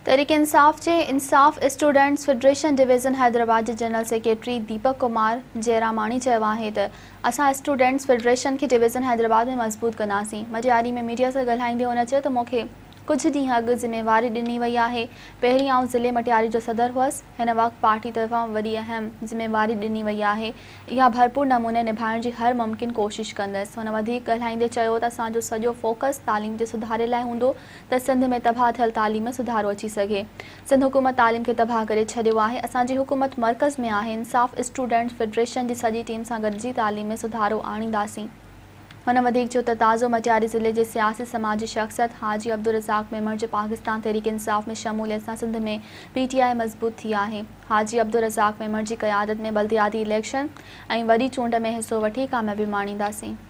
تحريڪ انصاف جي Insaf students federation division Hyderabad جي general secretary Deepak Kumar Jairamani چيو آهي ته اسان اسٽوڊنٽس فيڊريشن کي ڊويزن حيدرآباد ۾ مضبوط ڪنداسين. مٽياري ۾ ميڊيا سان ڳالهائيندي هن چيو ته مون کي ڪجهه ڏينهن اڳ ذميواري ڏني وئي آهي، پهرين آئون ضلعي مٽياري جو صدر هئس، هن وقت پارٽي طرفان وڏي اهم ذميواري ڏني وئي آهي، اها ڀرپور نموني نڀائڻ جي هر ممڪن ڪوشش ڪندس. هن وڌيڪ ڳالهائيندي چيو ته اسان جو سڄو فوڪس تعليم جي سڌاري لاء هوندو ته سنڌ ۾ تباهه ٿيل تعليم ۾ سڌارو اچي سگهي. سنڌ حڪومت تعليم کي تباهه ڪري ڇڏيو آهي. اسان جي حڪومت مرڪز ۾ آهي. انصاف اسٽوڊنٽس فيڊريشن جي سڄي ٽيم سان گڏجي تعليم ۾ سڌارو آڻينداسين. هن وڌيڪ چيو ته تازو مٽياري ضلعي جي سياسي سماجي شخصيت حاجي عبدالرزاق ميمڻ جي پاڪستان تحريڪ انصاف ۾ شموليت سان سنڌ ۾ پي ٽي آء مضبوط ٿي آهي. حاجي عبدالرزاق ميمڻ جي قيادت ۾ بلدياتي اليڪشن ۽ وڏي چونڊ ۾ حصو وٺي ڪاميابي ماڻينداسين.